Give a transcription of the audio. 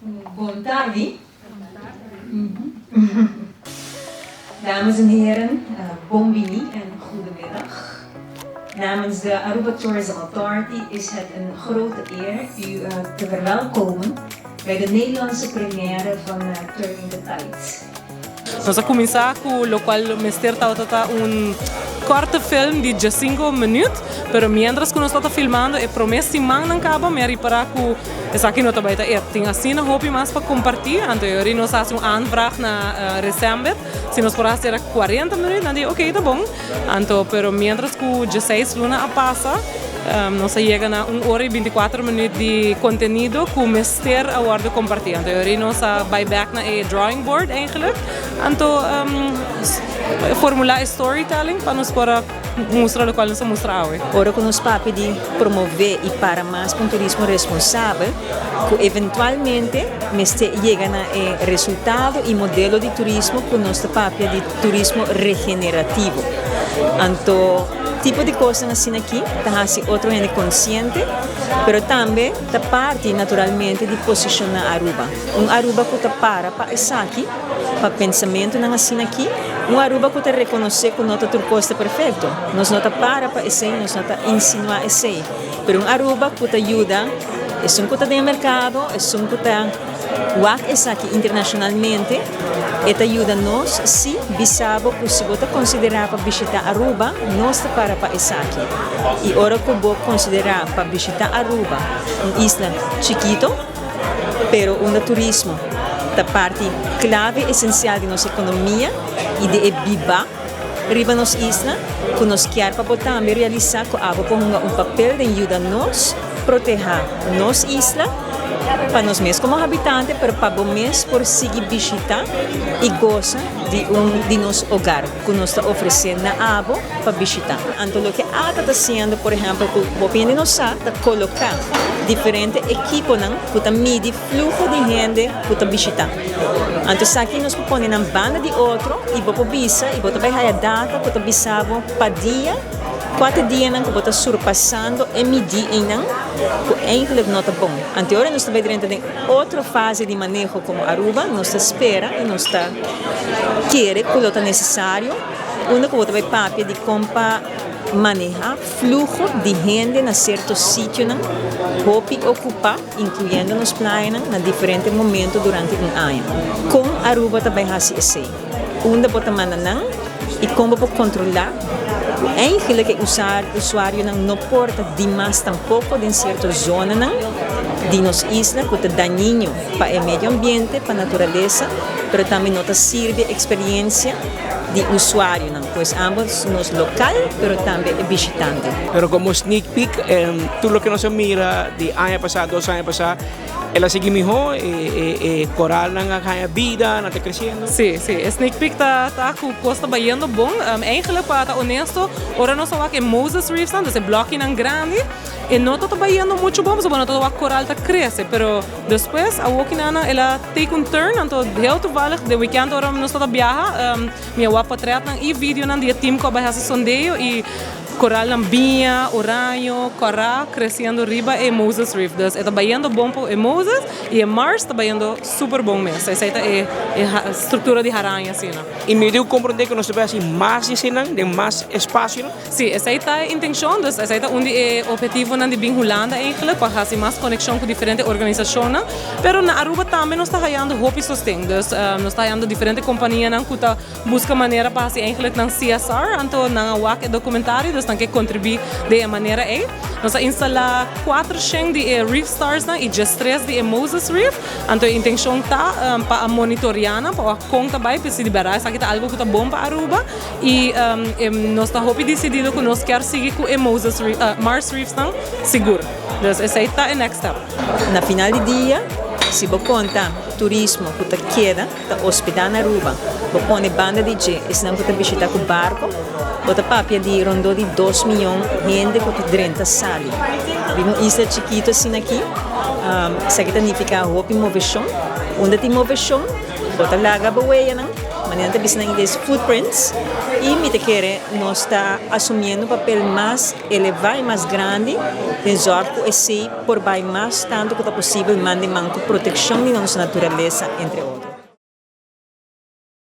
Bon tardi. Dames en heren, bon bini en goedemiddag. Namens de Aruba Tourism Authority is het een grote eer u te verwelkomen bij de Nederlandse première van Turning the Tide. Nos a cuminsa cu locual mester tabata ta un corte film di diescinco minuut, pero mientras cu nos tabata filmando e prome simannan caba mi a ripara cu esaki no ta bay ta e. Tin asina hopi mas pa comparti, anto e ora nos a haci un aanvraag na Resembit si nos por a haci era 40 minuut, nan di ok ta bon, anto pero mientras cu dieseis luna a pasa nos a yega na un ora y 24 minuut di contenido cu mester a wordo comparti. Anto e ora nos a bay bek na e drawing board eigenlijk, anto formula e storytelling pa nos por a mustra locual nos a mustra awe. Ora cu nos papia di promove y para mas pa un turismo responsabel, cu eventualmente mester yega na e resultado y modelo di turismo cu nos ta papia di turismo regenerativo. Anto tipo di cosnan asina aki ta haci otro hende consciente, pero tambe ta parti naturalmente di posiciona Aruba. Un Aruba cu ta para pa esaki, pa pensamentonan asina aki, un Aruba cu ta reconoce cu no ta tur cos ta perfecto. Nos no ta para pa esey, nos no ta insinua esey, pero un Aruba cu ta yuda esun cu ta den e mercado, esun cu ta wak esaki internacionalmente, e ta yuda nos si bisa bo cu si bo ta considera pa bishita Aruba, nos ta para pa esaki. Y ora cu bo considera pa bishita Aruba, un isla chikito, pero unda turismo ta parti clave esencial di nos economia y di e biba riba nos isla, cu nos kier pa bo tambe realisa cu abo por hunga un papel den yuda nos proteha nos isla pa nos mes como habitante, pero pa bo mes por sigui bishita y goza di un di nos hogar cu nos ta ofrece na abo pa bishita. Anto loke ata ta haciendo, por ehempel, cu hopi hende no sa, ta coloca diferente ekiponan cu ta midi fluho di hende cu ta bishita. Anto esaki nos por pone nan banda di otro y bo por bisa y bo ta bay haya data cu ta bisa bo pa dia cua ta dianan cu bo ta surpasando e midi eynan cu eigenlijk no ta bon. Anto ora nos ta bay drenta den otro fase di maneho como Aruba, nos ta spera y nos ta kere cu lo ta necesario unda cu bo ta bay papia di con pa maneha fluho di hende na cierto sitionan hopi ocupa, incluyendo nos playanan, na diferente momento durante un aña. Con Aruba ta bay haci esey? Unda bo ta manda nan y con bo por controla cu eigenlijk e usuarionan no por ta dimas tampoco den cierto zonanan di nos isla cu ta dañino pa e medio ambiente, pa naturalesa, pero tambe no ta sirbi e experiencia di usuarionan, pues ambos nos local pero tambe e bishitante. Pero como sneak peek, tur loke nos a mira di aña pasa, 2 aña pasa, el a sigui miho, e coralnan a haña bida, nan ta creciendo. Si, e sneak peek ta cu cos ta bayendo bon. Eigenlijk, pa ta honesto, ora nos a wak e Moses Reefs, dus e blokkinan grandi, e no ta bayendo mucho bon, pasobra no ta wak coral ta crece, pero despues, awokinan el a take un turn, anto heel toevallig, de weekend ora nos ta viaja, mi a wak portretnan y videonan di e team cu a bay haci sondeo y coralnan biña, oraño, cora, creciendo riba e Moses Reef. Dus e ta bayendo bon pa e Moses y e Mars ta bayendo super bon mes. Esey ta e structura di haraña asina. Y mi ta comprende cu nos ta bay haci mas di eseynan, den mas espacio, no? Si, esey ta e intencion, dus esey ta un di e obhetivonan di bin Hulanda eigenlijk, pa haci mas conexion cu diferente organisacionnan. Pero na Aruba tambe nos ta hayando hopi sosten, dus nos ta hayando diferente companianan cu ta busca manera pa haci eigenlijk nan CSR, anto nan a wak e documentario, dus nan ke contribui di e manera ey. Nos a instala 400 di e Reef Stars nan y 13 di e Moses Reef, anto e intencion ta pa monitorea nan, pa wak con ta bay, si di berdad esaki ta algo cu ta bon pa Aruba y nos ta hopi decidido cu nos kier sigui cu e Moses Reef, Mars Reefs nan sigur. Dus esey ta e next step. Na final di dia, si bo conta turismo cu ta keda, ta hospeda na Aruba, bo pone banda di dje, esnan cu ta bishita cu barco, bo ta papia di rondo di 2 miyon hende cu ta drenta sali. Riba un isla chikito asina aki, esaki ta nifica hopi movecion. Unda tin movecion, bo ta laga bo weyanan, manera nan ta bisa na ingles footprints, I mi ta kere nos ta asumiendo un papel mas elevá i mas grandi den zòrg ku esei por bai mas tantu ku ta posibel man den man ku protekshon di nos naturalesa, entre otro.